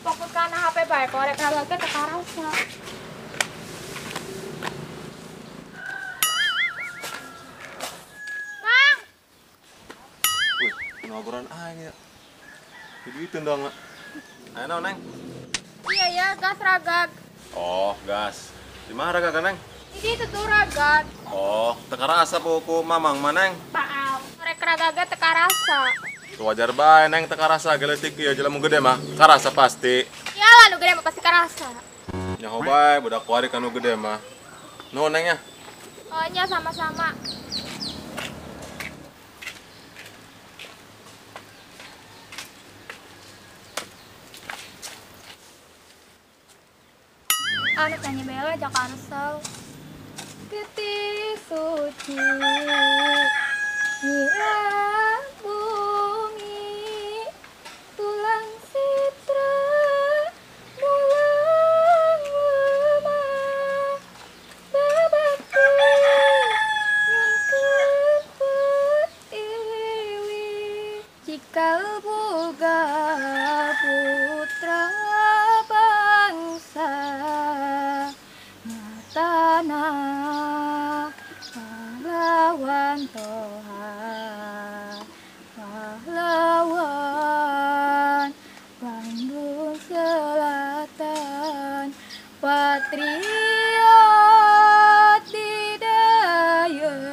Fokus kana HP bae korek raga teu karasa. Mang. Wih, ngobrol aing ya. Duitin dong, Mak. Ayo naon, Neng? Iya ya, gas ragag. Oh, gas. Di mana ragag, Neng? Di itu tuh ragag. Oh, teu karasa ku Mamang mah, Neng. Maaf, rek ragagnya teu karasa. Wajar bae Neng teu karasa geletik ieu jelema gede mah karasa pasti. Iyalah nu gede mah pasti karasa. Nyaho bae budak kuari ka nu gede mah. Nuhun Neng nya. Oh nya sama-sama. Anak tanya Bella Jakarta. Getih suci nyirah bumi tulang citra mulang lemah babakti nyungkeun pertiwi cikal boga putra bangsa tanah pahlawan toha pahlawan Bandung Selatan patriot di Dayakolot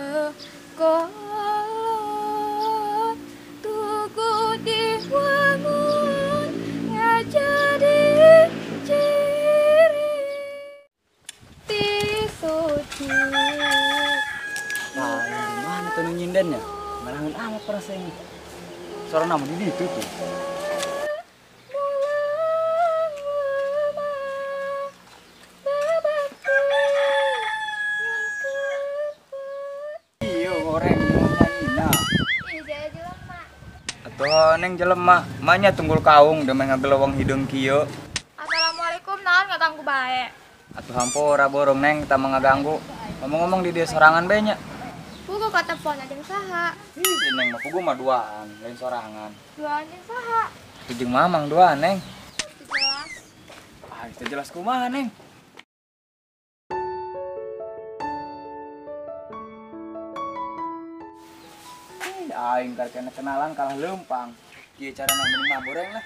tugu diwangun ngajadi ciri suci. Nah, gimana tuh nyindannya? Merangun amat perasaannya. Suara nama di itu tuh. Iya, goreng nyanyi. Iya, jelema. Atuh neng jelema, manya tunggul kaung deui ngageleweng hideung kieu. Assalamualaikum, naon ngaganggu bae. Atuh hampura borong neng, tama ngaganggu. Ngomong-ngomong di dia sorangan bae nya. Pugu ka telepon jeung saha? Ih, si neng mah pugu mah duaan, lain sorangan. Duaan jeung saha? Jeung mamang duaan, neng. Teu jelas. Ah, teu jelas kumaha, neng? Ih, aing karek kenalan kalah leumpang. Kieu carana mending mah boreng lah.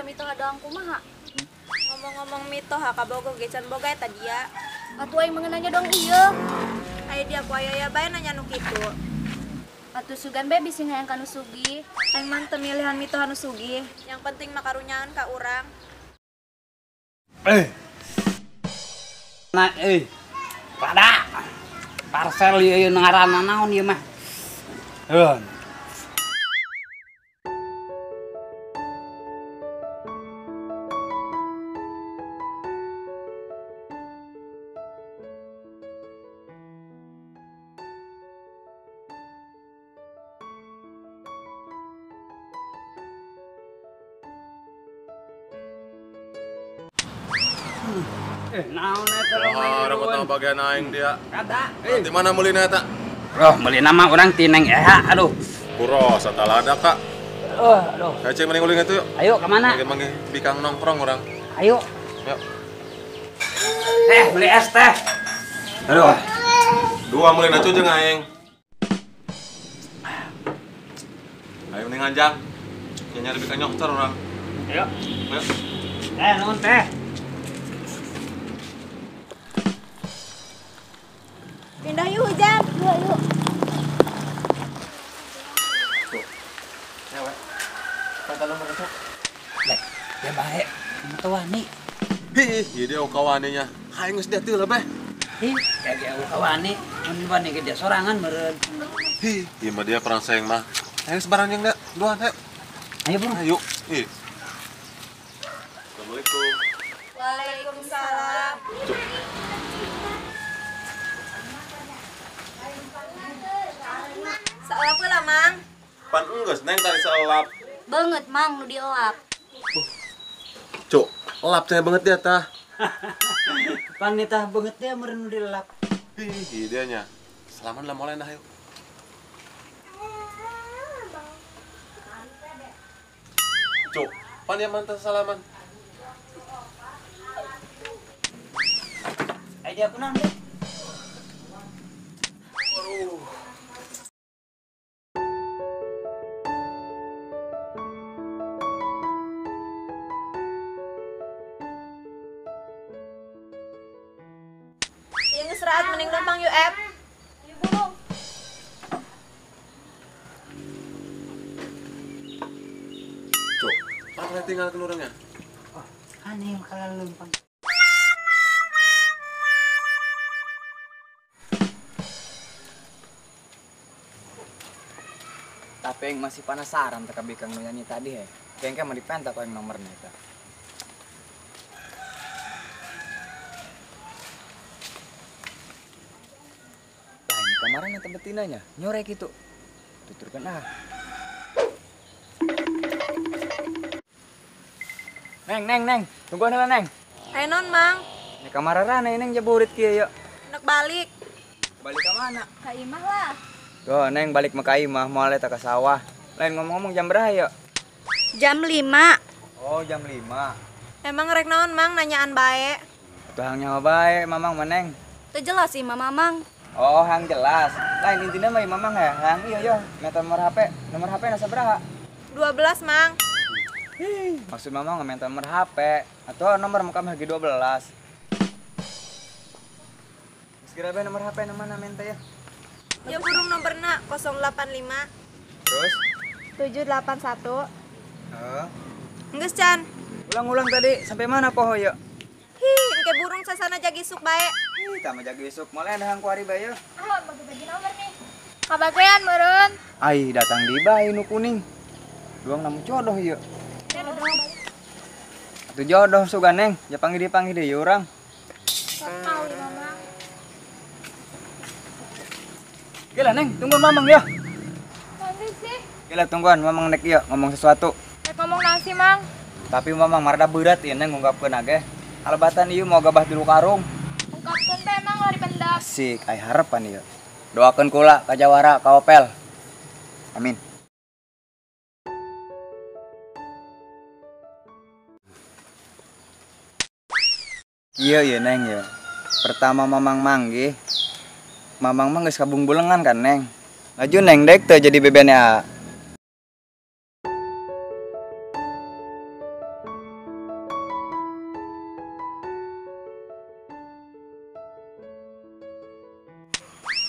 Mitoha doang kumaha? Ngomong-ngomong mitoha kabogoh ge can boga eta dia. Atuh aing mengenanya dong ieu. Aya dia ku aya bae nanya nu kitu. Atuh sugan bae bisi hayang ka nu sugih. Aing mah teu milihan mitoha nu sugih. Yang penting mah karunyaan ka urang. Nah, pada parcel ieu ngaranna naon ieu mah. Heuh. Naon eta lo main. Orang utama bagian aing dia. Kada. Di mana meulina eta? Roh, meulina mah urang ti Neng Eha, aduh. Puro satalada, Kak. Oh, aduh. Ayo cek mending ulin itu yuk. Ayo ke mana? Manggil bikang nongkrong orang. Ayo. Yuk. Beli es teh. Aduh. Dua meulina cu jeung aing. Ayo mending anjang. Nyari bikang nyokter orang. Ayo. Ayo. Nuhun teh. Pindah yuk hujan. Yuk, yuk. Tuh. Cewek. Kata nomor itu. Lek, dia bae. Kamu wani. Hi, ieu dia kawaninya. Haing geus dia teu lah beh. Hi, kayak ge kawani, mun wani ge dia sorangan meureun. Hi, ieu mah dia perang saing mah. Ayo sebarang yang dia, duaan ayo. Ayo, Bro. Ayo. Ih. Assalamualaikum. Waalaikumsalam. Cuk. Saelap heula, Mang. Pan enggeus Neng tadi saelap. Banget, Mang, nu dielap. Cuk, elap cenah banget dia tah. Pan tah banget dia meureun nu dielap. Ih, dia nya. Salaman lah mulai nah ayo. Cuk, pan dia mantan salaman. Ayo dia kunaon deh. Aduh. Ieu geus raat mending lempang yuk, Ep. Ayo burung. Cuk, pan tinggal ke urangnya. Oh, aneh kalau lempang. Tapi yang masih penasaran teka bikang nyanyi tadi ya. Kayaknya mau dipenta kok yang nomornya itu. Lah ini kemarin yang betinanya nyorek itu. Tuturkan ah. Neng, neng, neng. Tungguan heula, Neng. Ayo non, Mang. Ini kamarana ini Neng jaburit kieu yuk. Nek balik. Balik ke mana? Ka imah lah. Tuh, Neng balik mah ka imah moal eta ka sawah. Lain ngomong-ngomong jam berapa yuk? Jam 5. Oh, jam 5. Emang rek naon, Mang, nanyaan bae. Tuh hang nyawa bae, Mamang mah Neng. Teu jelas sih Mamang. Oh, hang jelas. Lain intinya mah Mamang ya, hang iya yo, minta nomor HP. Nomor HP na sabaraha? 12, Mang. Hih, maksud Mamang minta nomor HP atau nomor muka mah 12. Geus geura bae nomor HP na mana minta ya? Ya burung nomorna 085. Terus 781. Heeh. Geus can. Ulang-ulang tadi sampai mana poho ya? Hi, engke burung sasana jagisuk bae. Ih, tah mah jagisuk moal endang ku ari bae. Ah, bagi-bagi nomor nih. Kabagean meureun. Ai, datang di bae nu kuning. Duang namu jodoh ieu. Atuh jodoh sugan Neng, ja panggil-dipanggil deui urang. Tahu di Mamang. Gila Neng, tungguan Mamang ya. Nanti sih. Gila tungguan Mamang nek ieu ngomong sesuatu. Nek ngomong nasi, Mang. Tapi Mamang marada berat ieu Neng ngungkapkeun age. Alebatan ieu mau gabah tilu karung. Ungkapkeun teh emang ulah dipendak. Asik, ai harapan ieu. Doakeun kula ka jawara ka Opel. Amin. Iya iya Neng ya. Pertama Mamang manggih. Mamang mah geus kabung-bulengan kan Neng. Laju Neng dek teu jadi bebene A.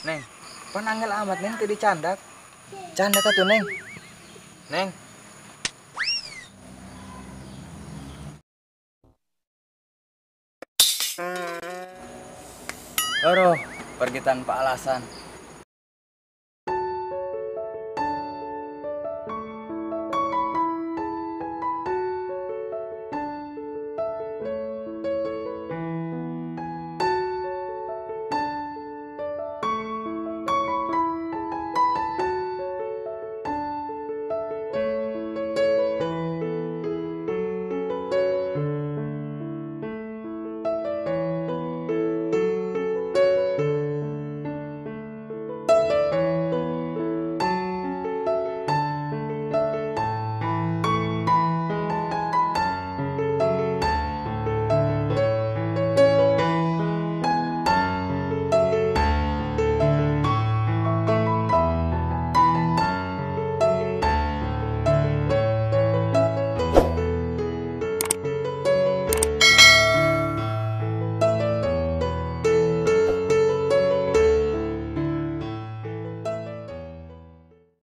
Neng, pan angel amat Neng teu dicandak. Candak atuh Neng. Neng. Aduh, pergi tanpa alasan.